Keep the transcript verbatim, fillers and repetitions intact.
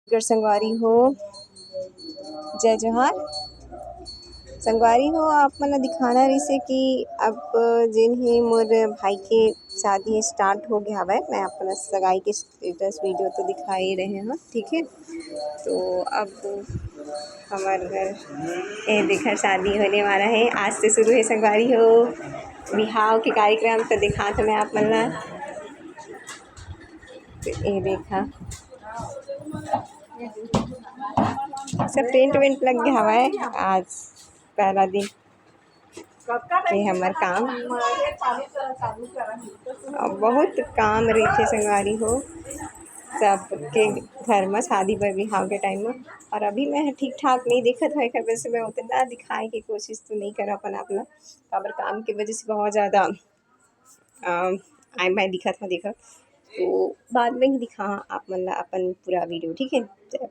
कर संगवारी हो, जय जोहार। संगवारी हो, आप मन ला दिखाना रहिसे कि अब जेन हे मोर भाई के शादी start हो गया हवय। मैं आप मन ला सगाई के status video तो दिखा ही रहे हंव, ठीक है। तो अब हमर घर, ए देखा, शादी होने वाला है। आज से शुरू है संगवारी हो बिहाव के कार्यक्रम। तो दिखात हंव मैं आप मन ला, तो ए देखा, सब टेंट वेंट लग गया हवय। आज पहला दिन, ये हमर काम। अब बहुत काम रहिथे संगवारी हो, सबके घर म शादी बर बिहाव के टाइम म। और अभी मैं ठीक ठाक नहीं दिखत हंव, एकर वजह से मैं उतना दिखाए के कोशिश तो नहीं करंव अपन आप ला, काबर काम के वजह से बहुत ज़्यादा, अ, आए मैं दिखत हंव, देखा, तो बाद में ही दिखा आप मन ला अपन पूरा video, ठीक है। जय